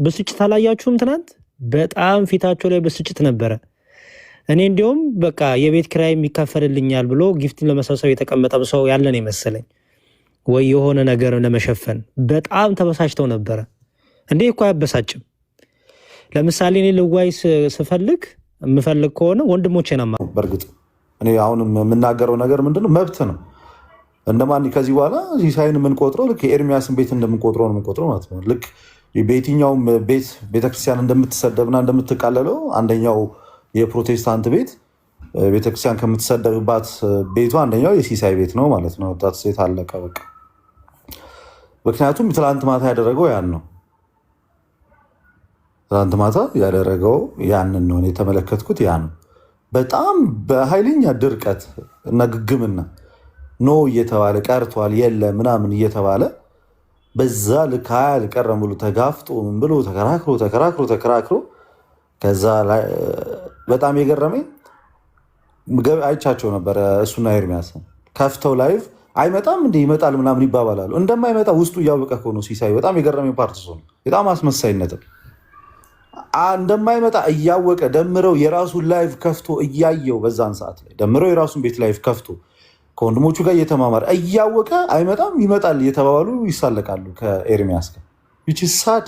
ብስጭት አላያችሁም? ትናንት በጣም ፊታቸው ላይ ብስጭት ነበረ። እኔ እንዲሁም በቃ የቤት ኪራይ የሚከፈልልኛል ብሎ gift ን ለመሰብሰብ የተቀመጠ ሰው ያለን የመሰለኝ ወይ የሆነ ነገር ለመሸፈን በጣም ተበሳጭተው ነበረ። እንዴ እኮ አያበሳጭም። ለምሳሌ እኔ ልዋይ ስፈልግ የምፈልግ ከሆነ ወንድሞቼን በእርግጥ እኔ አሁን የምናገረው ነገር ምንድነው መብት ነው። እንደማን ከዚህ በኋላ ሲሳይን የምንቆጥረው ልክ የኤርሚያስን ቤት እንደምንቆጥረው ነው የምንቆጥረው ማለት ነው። ልክ በየትኛውም ቤት ቤተክርስቲያን እንደምትሰደብና እንደምትቃለለው አንደኛው የፕሮቴስታንት ቤት ቤተክርስቲያን ከምትሰደብባት ቤቱ አንደኛው የሲሳይ ቤት ነው ማለት ነው። ሴት አለቀ በቃ። ምክንያቱም ትላንት ማታ ያደረገው ያን ነው። ትላንት ማታ ያደረገው ያንን ነው የተመለከትኩት። ያ ነው በጣም በኃይለኛ ድርቀት እና ግግምና no እየተባለ ቀርቷል የለ ምናምን እየተባለ በዛ ልክ አልቀረም ብሎ ተጋፍጦ ምን ብሎ ተከራክሮ ተከራክሮ ተከራክሮ ከዛ በጣም የገረመኝ አይቻቸው ነበረ። እሱና ኤርሚያስ ከፍተው live አይመጣም እንደ ይመጣል ምናምን ይባባላሉ። እንደማይመጣ ውስጡ እያወቀ ከሆነ ሲሳይ በጣም የገረመኝ part እሱ ነው። በጣም አስመሳይነትም እንደማይመጣ እያወቀ ደምረው የራሱን live ከፍቶ እያየው በዛን ሰዓት ላይ ደምረው የራሱን ቤት live ከፍቶ ከወንድሞቹ ጋር እየተማማረ እያወቀ አይመጣም ይመጣል እየተባባሉ ይሳለቃሉ ከኤርሚያስ ጋር፣ which is sad።